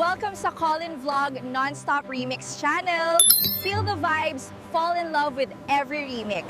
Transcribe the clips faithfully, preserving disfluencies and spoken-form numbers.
Welcome sa Colin Vlog Non-Stop Remix Channel. Feel the vibes, fall in love with every remix.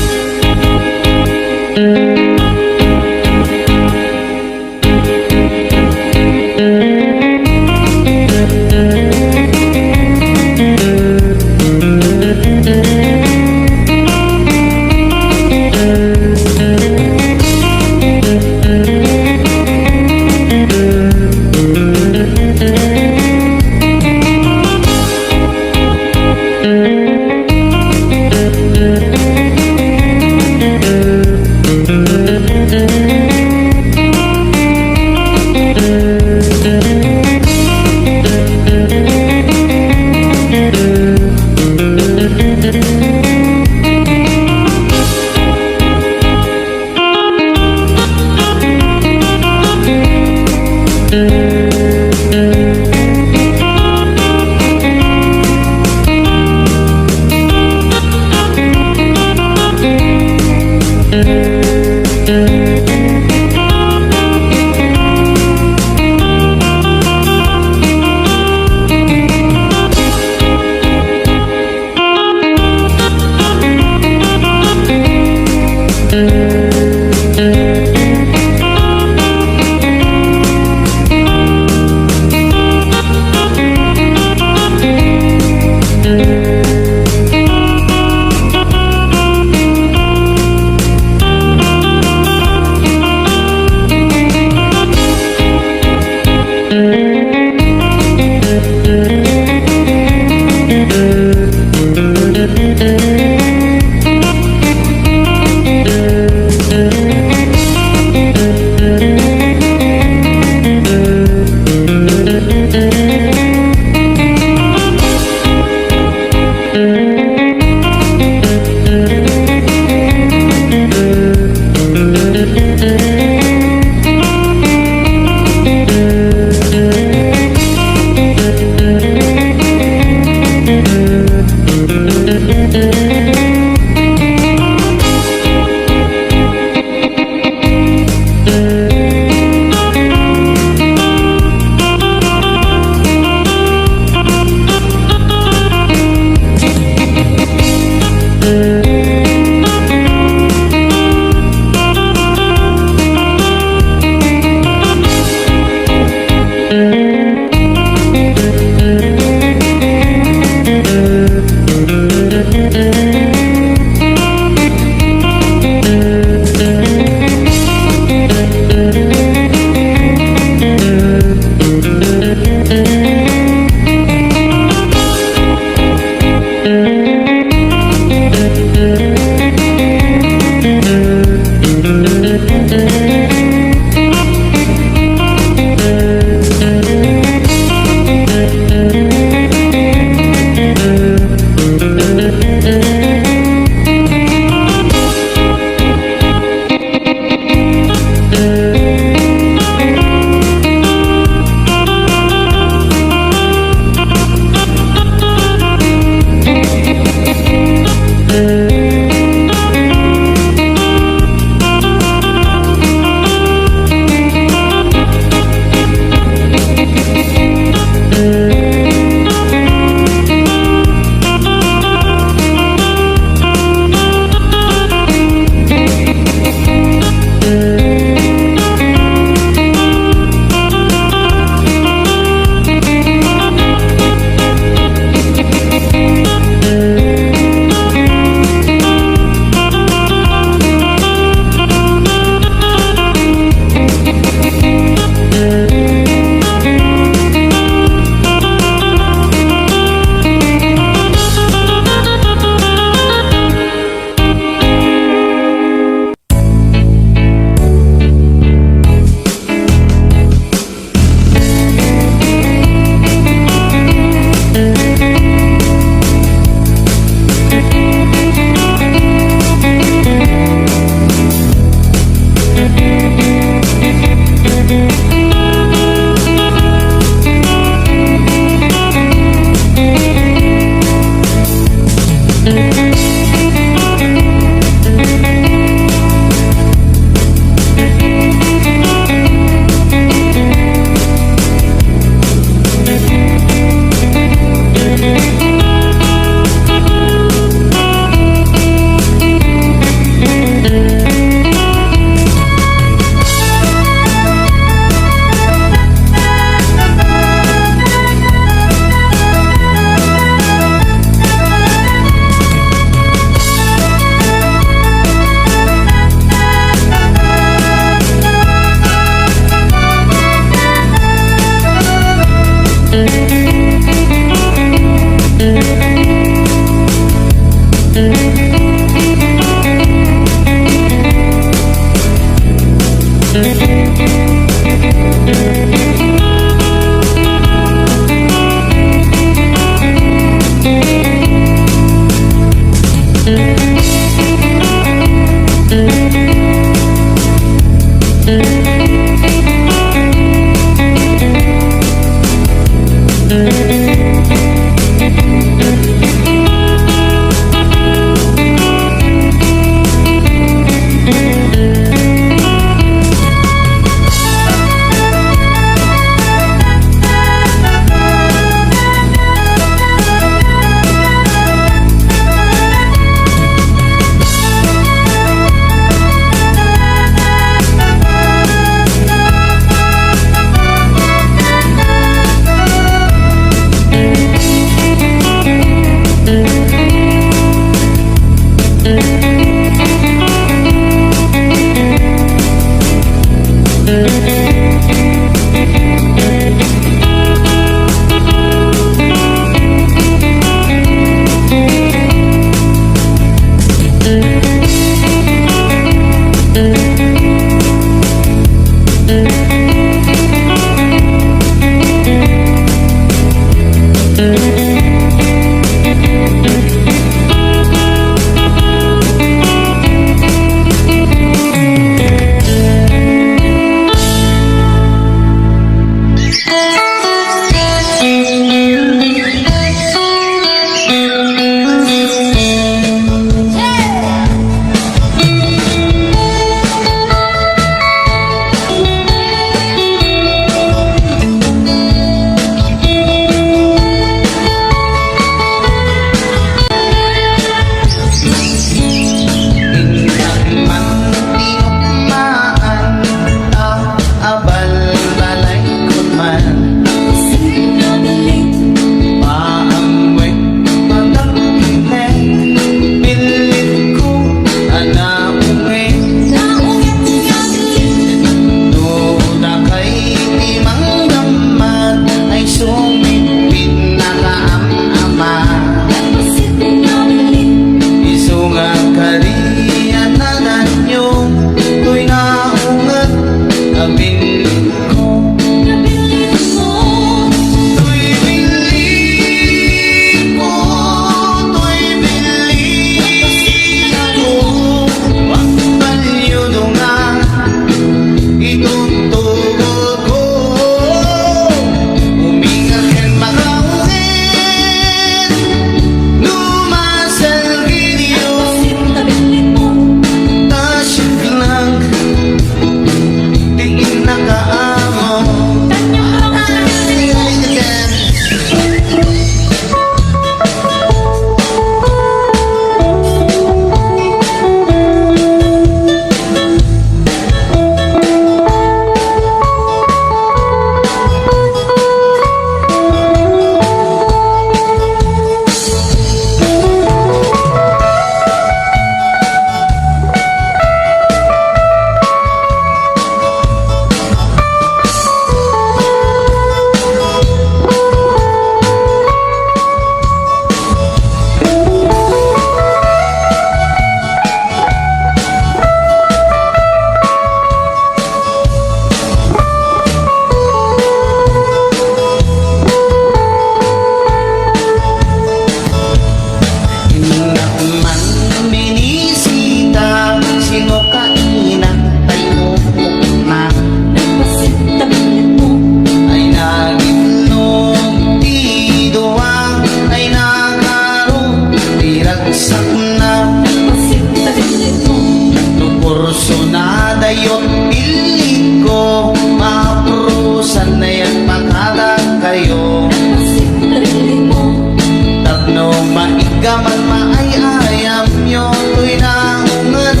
Tapno maikkaman maay-ayamyo, toy naunget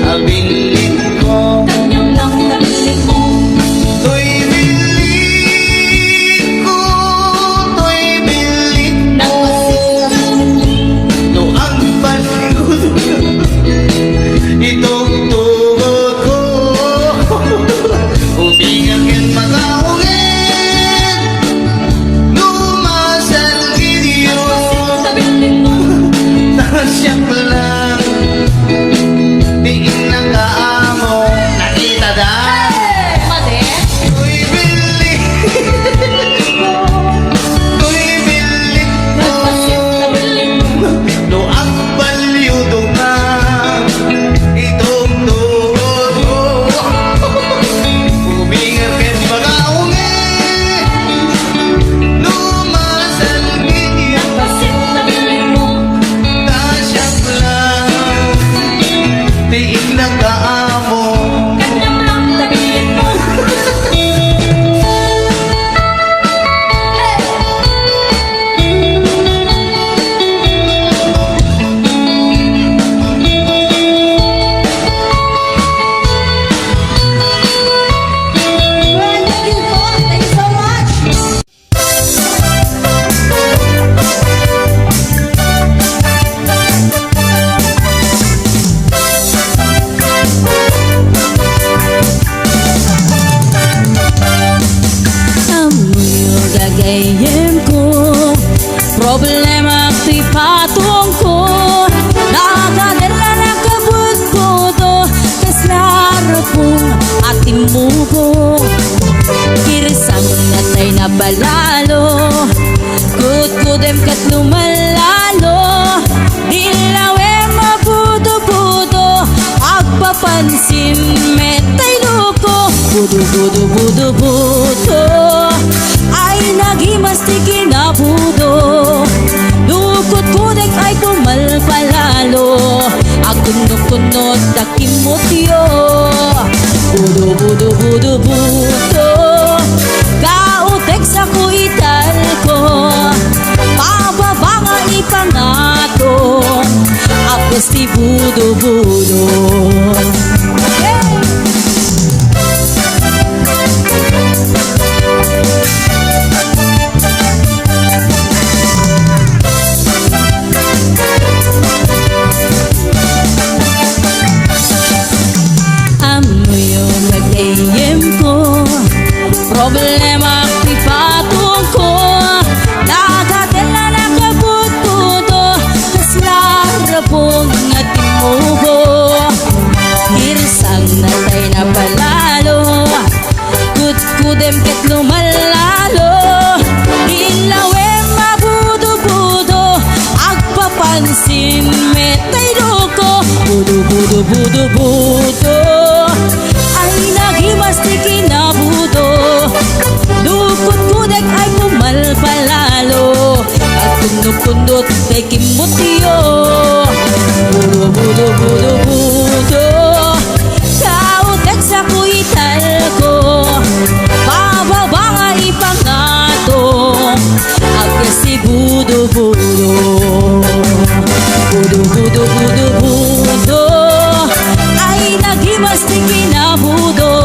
a billinko. Toy billinko, toy billinko. No agbalyo, itugtugotko. Ubingak ken makaungit, no masangiyo. Ta siak lang ti innaka a amo. Nakita da? Madi? Toy billi. Toy billi. No agbalyo, duma. Itugtugotko. Ubingak ken makaungit, no masangiyo. Ta siak lang ti innaka a amo. Thank you so much. Ammoyo gagayyemko, problema ti patungko. Nagaderra, nakabudbudo, kasla rupong a timmubo. Kirsang natay na palalo, kudkudem ket lumallalo. Dilawem a budo-budo, agpapansin met tay loko. Budo-budo, budo-budo, ay nagimas ti kinabudo. Dukot kudek ay kumalpalalo, agkunno-kunnot da kimmutyo. Budo-budo, budo-budo, kautek sako italko. Pababa nga ipangato, apes ti budo-budo. Ammoyo gagayyemko, problema ti patungko. Nagaderra, nakabudbudo, kasla rupong a timmubo. Kirsang natay na palalo, kudkudem ket lumallalo. Dilawem a budo-budo, agpapansin met tay loko. Budo-budo, budo-budo, ay nagimas ti kinabudo. Dukot kudek ay kumalpalalo, agkunno-kunnot tay kimmutyo. Budo-budo, budo-budo, kautek sako italko. Pababa nga ipangato, apes ti budo-budo. Budo-budo, budo-budo, ay nagimas ti kinabudo.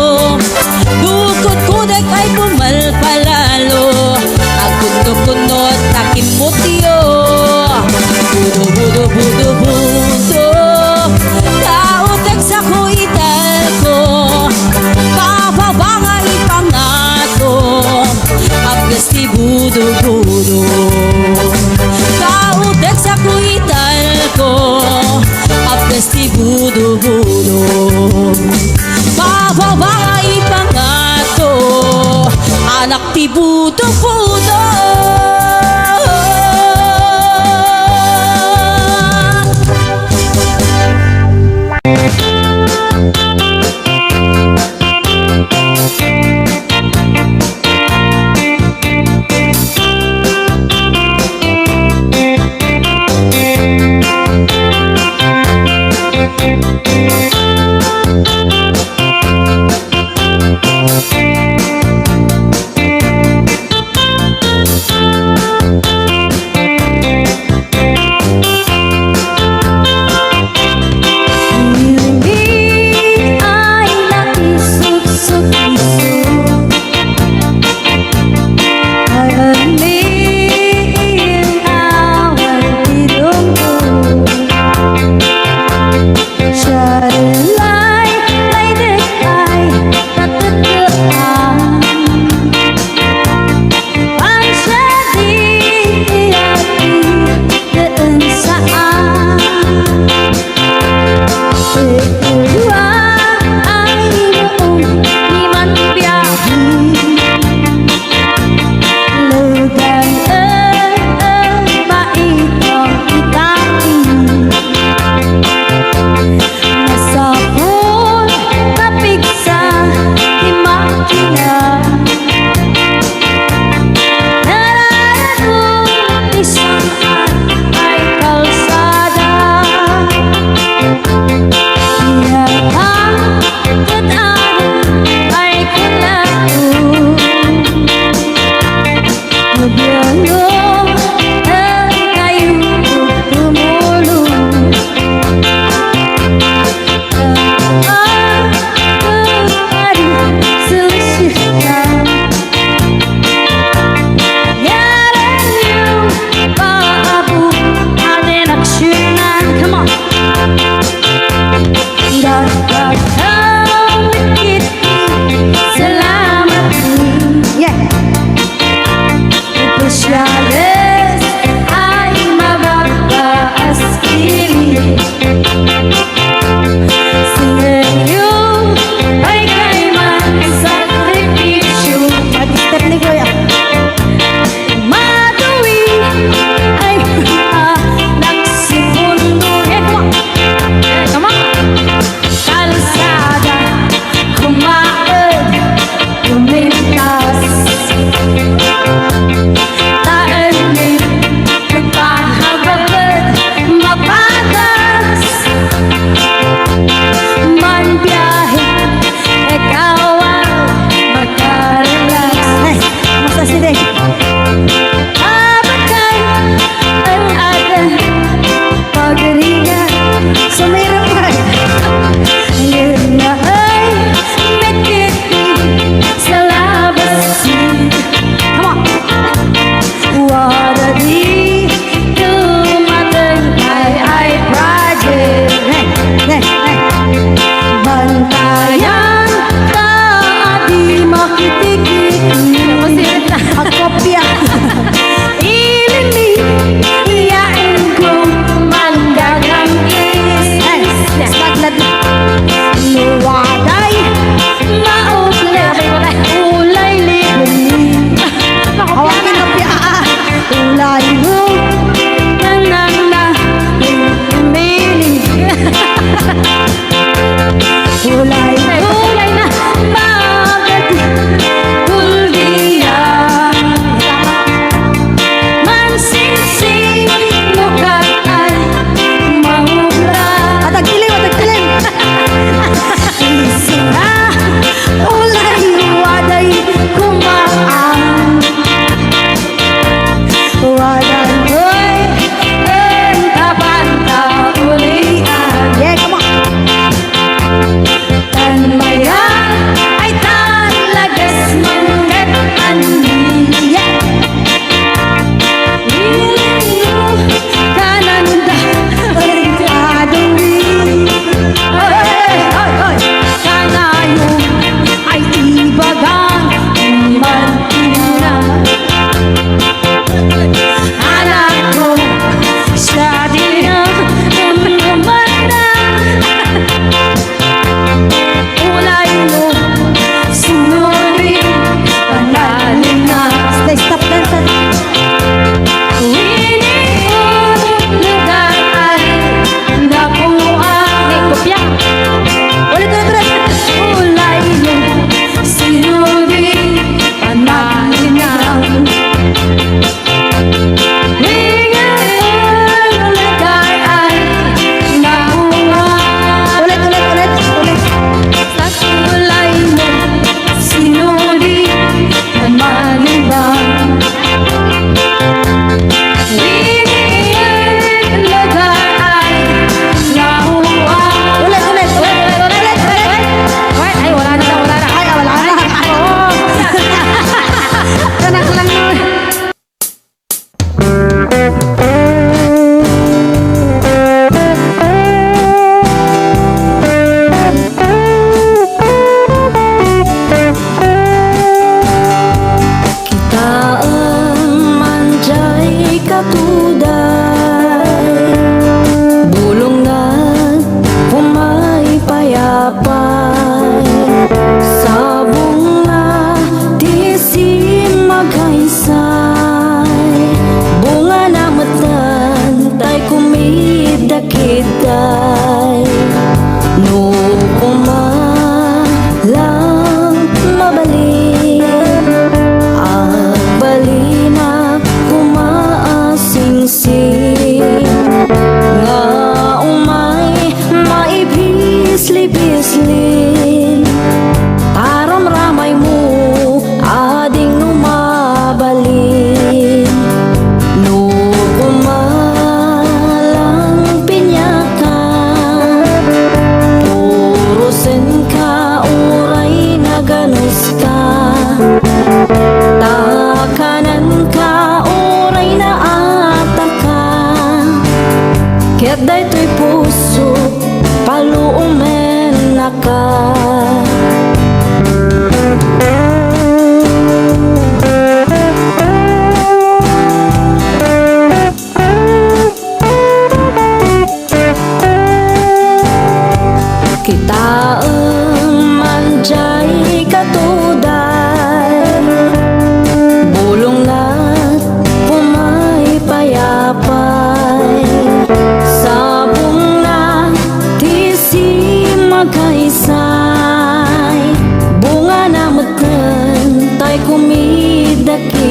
Dukot kudek ay kumalpalalo, agkunno-kunnot ta kimmutyo. Budo-budo, budo-budo, kautek sako italko. Pababa nga ipangato, apes ti budo-budo. Kautek sako italko, apes ti budo-budo. Pababa nga ipangato, anak ti budo-budo. Taenni, nagpahabagad, mapatas. Manbiahe, ikaw ang makarelax. Ay, masa sini? Abakan, ang adan, pagringa, sumirap. Yun na ay, nagkit Sa labas. Come on. Wada di dumating ay, ay, project. Ne, ne, ne. Bantayan ta, di makitikit. Tapos yun na. Ang kopya. Ilimi, iyain ko, manggagang is. Ay, start na di. Nuwaday, maupla, ulay libli. Hawakin na piya. Ulay mo, nanang na, mili. Ulay ko, magadi, kuldiya. Mansingsing, lukat-ay, maubra. Atagkiliw, atagkiliw. Isu na, ulay, waday, kumaan. Wadan, oy, entapan ta ulian. Yeah, come on. Tan maya ay talagas mangget anni. Yeah. Ilinyo kananda, ay, aduri. Oy, oy, oy, oy. Kanayon ay ibaga, di man ina. Anak ko, siya din ang umana. Ulay mo, sinuri, panalina. Stay, stop, dance, dance. Wini, lugar ay nakuha. Hey, kopya. Ulit, ulit, ulit. Ulay mo, sinuri, panalina. Ulit, ulit, ulit, ulit. Ulit, ulit, ulit, ulit, ulit. Ay, wala na, wala na. Ay, wala na. Oo. Tanak lang na. Kitaem man jay katuday, bulongna, umay payapay, sabongna, ti simmaghaysay, bungana metten tay kumidda kitay. No koma lang mabalin, agbalina koma a singsing, nga umay maipisli-pislin, paramramaymo, adingno mabalin. No koma lang piniaka,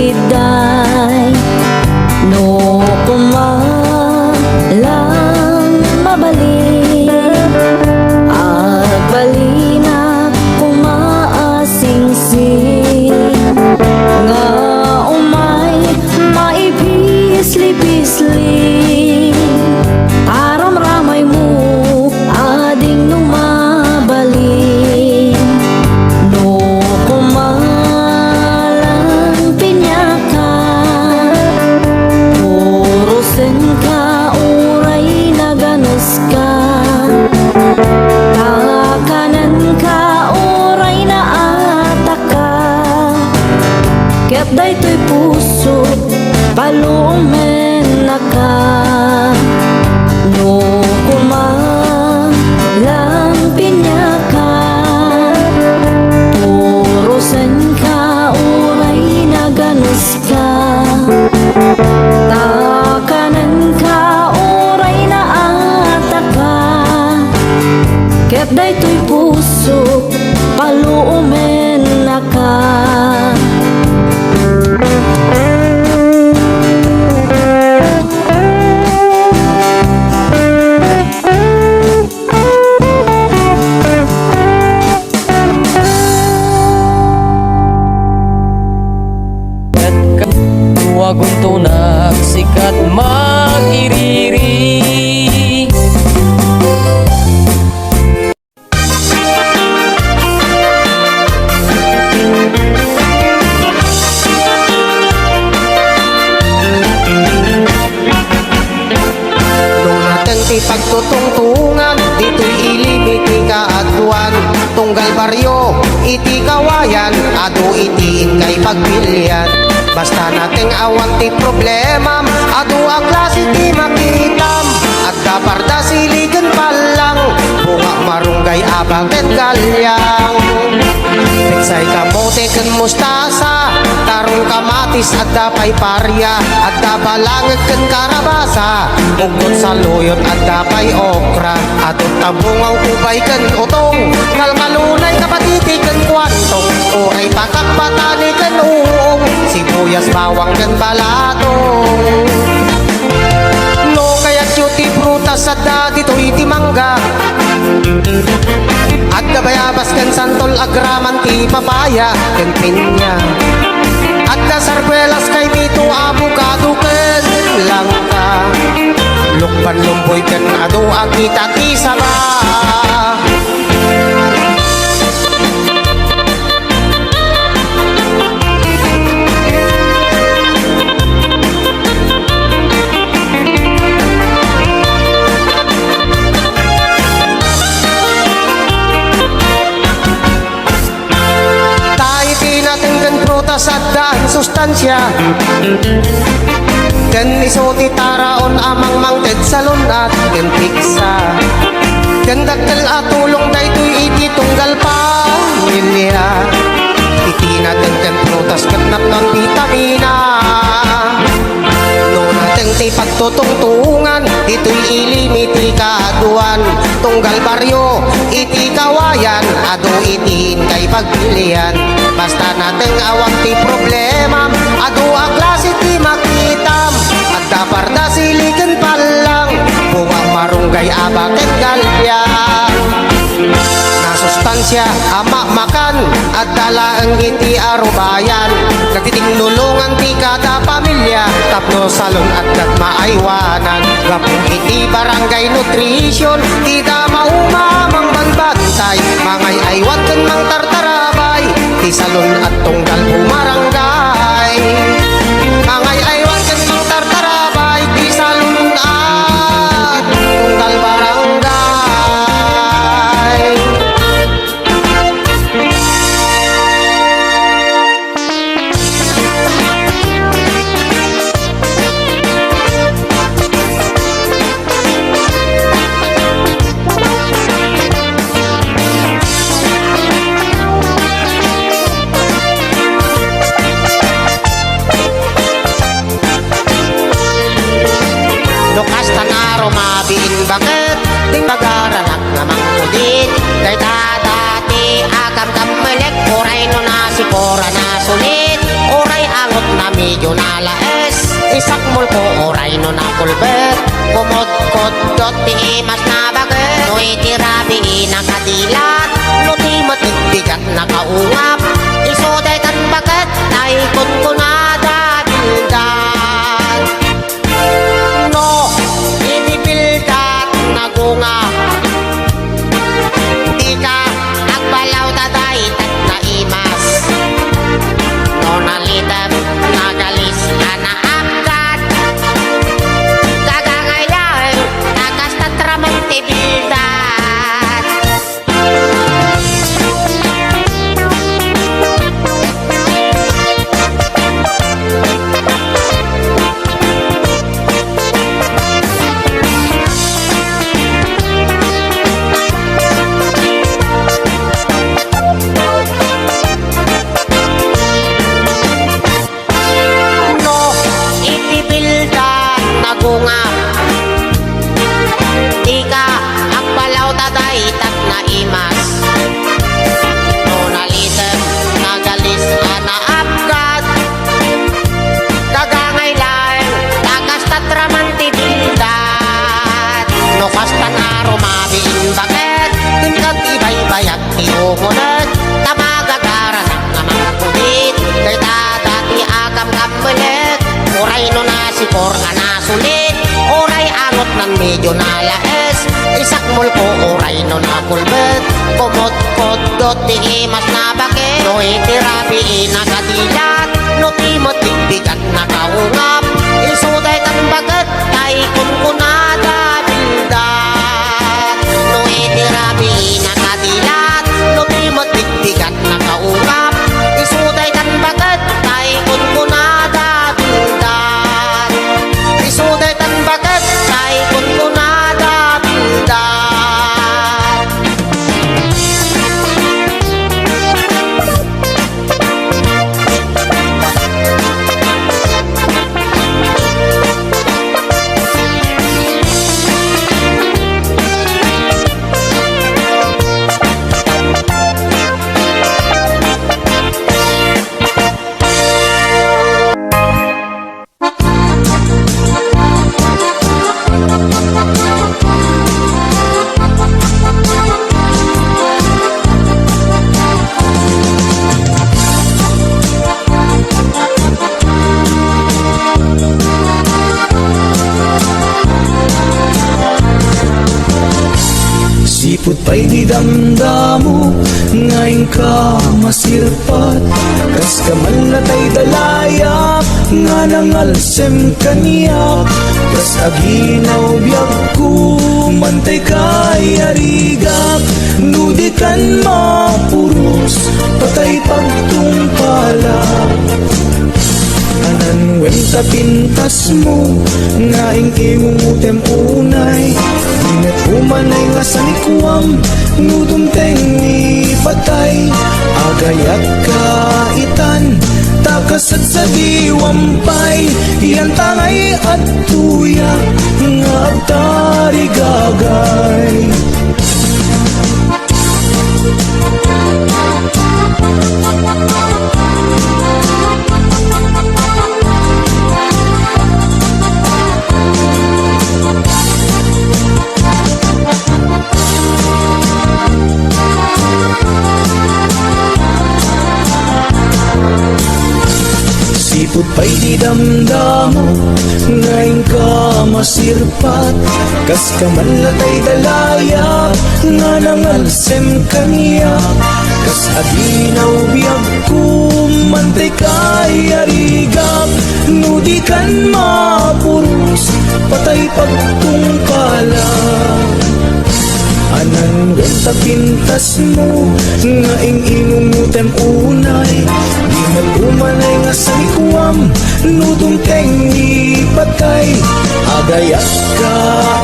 Itday, no koma lang mabalin, agbalinak koma a singsing, nga umay maipisli-pisli, aramramaymo, adingno mabalin. No koma lang piniaka, purosenka uray naganuska, takanenka uray naataka, ket daytoy puso, palumennak ka. No koma lang piniaka, purosenka uray naganuska, takanenka uray naataka, ket daytoy puso, palumennak ka. Ket kaduagunto nagsikat magiriri. No nateng ti pagtutungtungan, ditoy ilim iti kaaduan, tunggal barrio iti kawayan, adu iti inkay pagpilian. Basta nateng awan ti problemam, adu a klase ti makitam. Adda parda, sili ken pallang, bunga, marunggay, aba ken galyang. Petsay, kamote ken mustasa, tarong, kamatis, adda pay paria, adda balangeg ken karabasa, muggot, saluyot, adda pay okra, adda tabungaw, kubay ken utong, kalkalunay, kapatiti ken kuantong, uray patak, patani ken uong, sibuyas, bawang ken balatong. No kayatyo ti prutas, adda ditoy ti mangga, adda bayabas ken santol, agraman ti papaya ken pinya. Adda sarguelas, kaimito, abukado ken langka. Lukban, lumboy ken adu a kita ti saba. Ta iti nateng ken prutas, addan sustansia. Ken isu ti taraon a mangmangted salun-at ken piksa. Ken dakkel a tulong daytoy iti tunggal pamilia. Iti nateng ken prutas ket napnon bitamina. No nateng ti pagtutungtungan, ditoy ilim iti kaaduan, tunggal barrio iti kawayan, adu iti inkay pagpilian. Basta nateng awan ti problemam, adu a klase ti makitam. Adda parda, sili ken pallang, bunga, marunggay, aba ken galyang. Nasustansia a mamakan, adda laeng iti arubayan. Nagtitingnulongan ti kada pamilia tapno salun-at ket maaywanan. Gapu iti barangay nutrition, dida mauma mangbanbantay. Mangay-aywan ken mangtartarabay ti salun-at tunggal bumarangay. Mangay-aywan ken mangtartarabay ti salun-at tunggal barangay. No kasta na rumabiin baket, ti pagaranak nga mangkulit. Dayta dati a kamkammelek, uray no nasikoran a sulit, uray angot na Medyo nalaes, isakmulko uray no nakulbet. Kumudkuddot ti imas na baket. No iti rabii nakadilat, no ti matigbigat nakaungap. Isu daytan baket, tay kunkunada bildat. No iti bildat nagunga, dika agbalaw ta daytan naimas. No nalitem, nagalis a naapkat, gagangay laeng ta kasta traman ti bildat. No iti bildat nagunga, dika agbalaw ta daytan naimas. No nalitem, nagalis a naapkat, gagangay laeng ta kasta traman ti bildat. No kastan a rumabiin baket, inkat ibaybayag ti ungunek, ta magagaranak nga mangkulit, dayta dati a kamkammelek, uray no nasipor a nasulit, uray angot nan medyo nalaes, isakmulko uray no nakulbet, kumudkuddot ti imas na baket, no iti rabii nakadilat, no ti matigbigat nakaungap, isu daytan baket, tay kunkunada bildat. No iti rabii nakadilat, no ti matigbigat nakaungap, isu daytan baket, tay kunkunada bildat. Isu daytan baket, tay kunkunada bildat. Sipud pay ti damdamo nga inka masirpat, kas kaman latay dalayap nga nangalsem kaniak. Kas aginaw biagko, mantay kay arigak, no di kan mapuros, patay pagtungpalak. Anan wen ta pintasmo nga ing-ingutem unay, di met umanay nga sanikuam, no dumteng ni patay. Agayat ka itan, ta kasadsadiwam pay, yan tangay adtoya nga agtarigagay. Sipud pay ti damdamo nga inka masirpat, kas kaman latay dalayap nga nangalsem kaniak. Kas aginaw biagko, mantay kay arigak, no di kan mapuros, patay pagtungpalak. Anan wen ta pintasmo nga ing-ingutem unay, di met umanay nga sanikuam, no dumteng ni patay. Agayat ka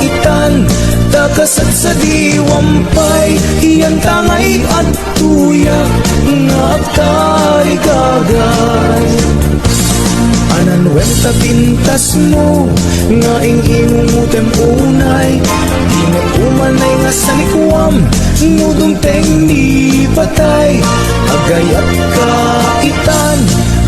itan, ta kasadsadiwam pay, yan tangay adtoya nga agtarigagay. Anan wen ta pintasmo nga ing-ingutem unay, di met umanay nga sanikuam, no dumteng ni patay. Agayat ka itan,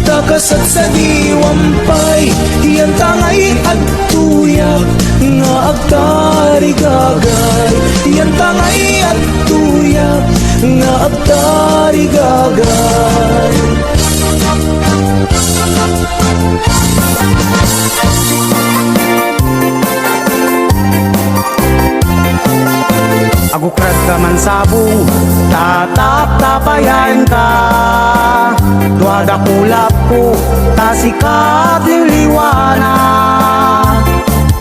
Nakasadsadiwam pay, yan ta ngay adtoyak nga agtarigagay, yan ta ngay adtoyak nga agtarigagay. Agukradka man sabong, tataptapayaenka. Dua dakulapko, ta sika ti liwana.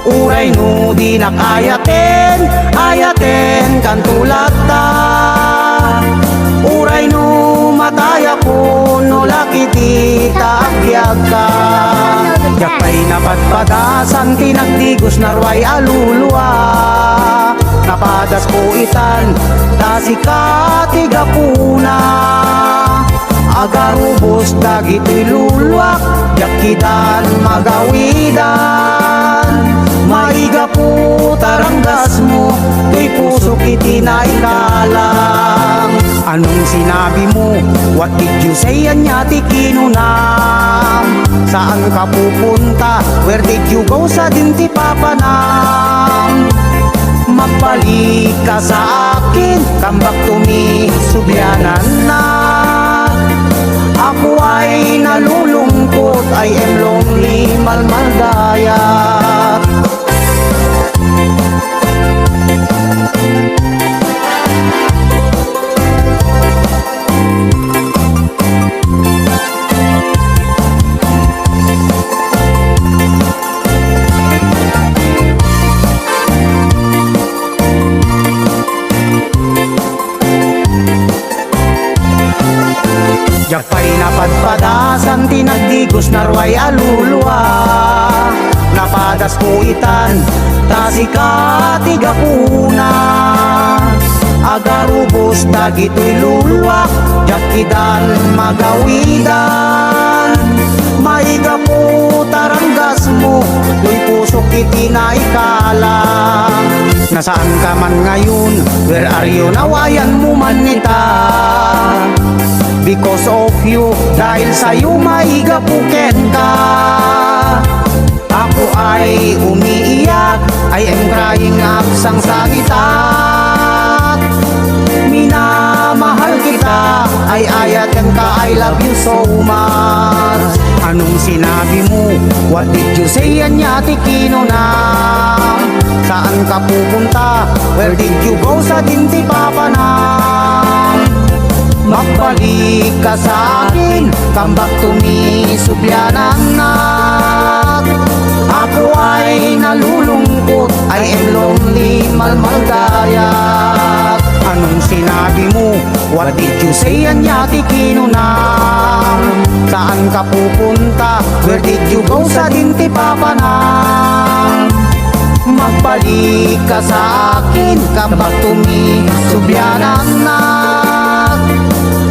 Uray no dinak ayaten, ayatenkan to latta. Uray no matayakon, no lakiti ta agbiagka. Diak pay napadpadasan ti nagdigos na ruay a lulua. Napadasko itan, ta sika ti gapuna. Agarubos dagitoy luluak, diak kidan magawidan. Maigapu ta ranggasmo, toy pusok iti naikalang. Anong sinabi mo? What did you say? Ania ti kinunam? Saan ka pupunta? Where did you go? Sadin ti papanam. Magbalik ka sa akin, come back to me, sublianan na. Ako ay nalulungkot, I am lonely, malmalgayat. Diak pay napadpadasan ti nagdigos na ruay a lulua. Napadasko itan, ta sika ti gapuna. Agarubos dagitoy luluak, diak kidan magawidan. Maigapu ta ranggasmo, toy pusok iti naikalang. Nasaan ka man ngayon? Where are you now? Ayanmo man ita. Because of you, dahil sa'yo maigapu kenka. Ako ay umiiyak, I am crying, agsangsangitak. Minamahal kita, ay ayatenka, I love you so much. Anong sinabi mo? What did you say? Ania ti kinunam? Saan ka pupunta? Where did you go? Sadin ti papanam. Magbalik ka sa akin, come back to me, sublianan na. Ako ay nalulungkot, I am lonely, malmalgayat. Anong sinabi mo? What did you say? Ania ti kinunam? Saan ka pupunta? Where did you go? Sadin ti papanam. Magbalik ka sa akin, come back to me, sublianan na.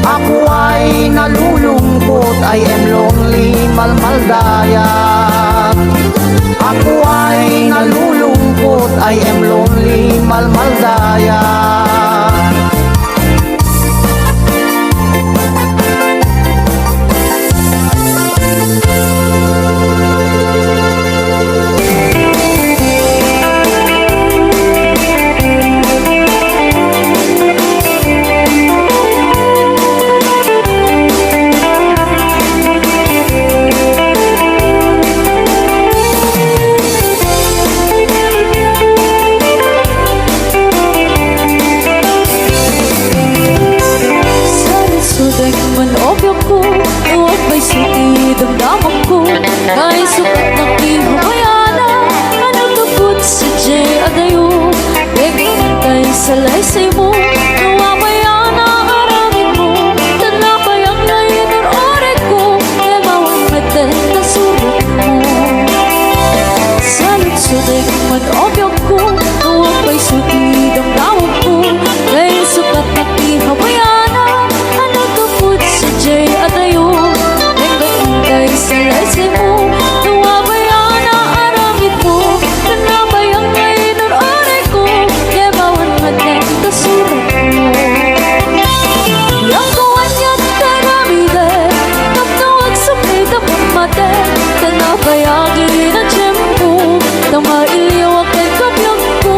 Ako ay nalulungkot, I am lonely, malmalgayat. Ako ay nalulungkot, I am lonely, malmalgayat. Saludsodek man, obyo ko, no agpayso ti damdaman ko. Kay sukat nakihawayana, ano to put sa je adayo. Kay salaysay mo, no abayana aramid mo. Tan nabayag na inur-uray ko, kay mawan met ta surat mo. Saludsodek man, obyo ko, no agpayso ti damdaman ko. Kay sukat nakihawayana, ano to put sa je adayo. Enggan kay salaysay mo, no abayana aramid mo. Tan nabayag na inur-uray ko, kay mawan met ta surat Yagi na tiempo, ta mailiwak ken kabiagko.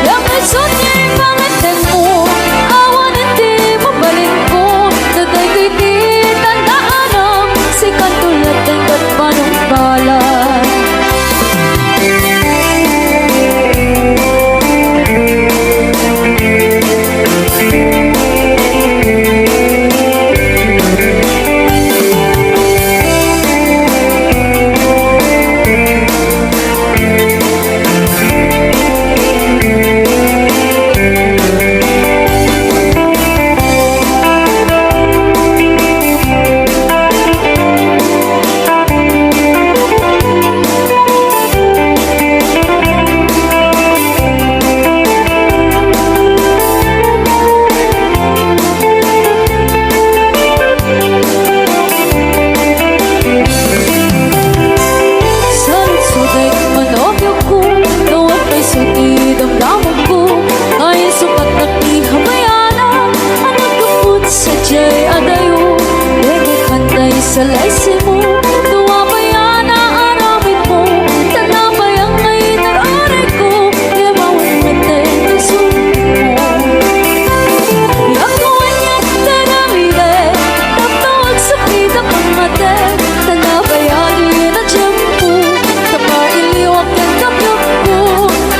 Yagi sut ti pangetenmo, awan ti mabalinko. Ta daytoy ti tanda anam, sikanto laeng ket panumbala. Saludsodek man, o biagko, no wen pay isu ti damdamagko. Nga insukat ti habayana, a naggapu sadiay adayo. Dengngeg man tay salaysaymo, no apay a naaramidmo, ta napay a nga itur-arayko, ibawen met ti isurotmo. Yagi wen ti aramidek, tapno agsakit a pammatek, ta napay a tiempo, ta mailiwak ken kabiagko.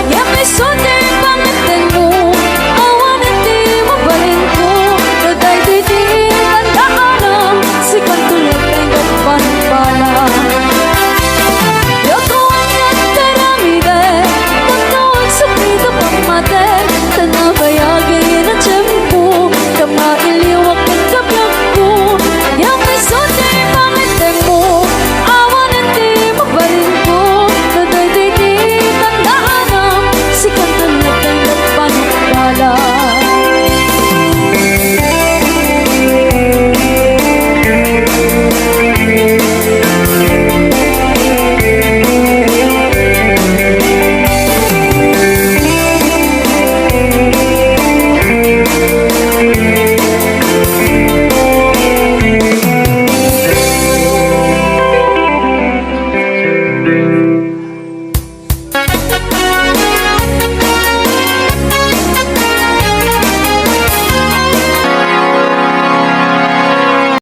Ngem isu ti pangetenmo, awan ti mabalinko. Ta daytoy ti tanda anam, sikanto laeng ket panumbala. Yagi wen ti aramidek, tapno agsakit a pammatek, ta napay a tiempo, ta mailiwak ken kabiagko. Ngem isu ti pangetenmo, awan ti mabalinko. Ta daytoy ti tanda anam, sikanto laeng ket panumbala.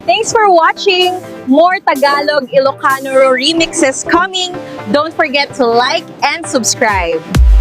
Thanks for watching! More Tagalog Ilocano remixes coming. Don't forget to like and subscribe.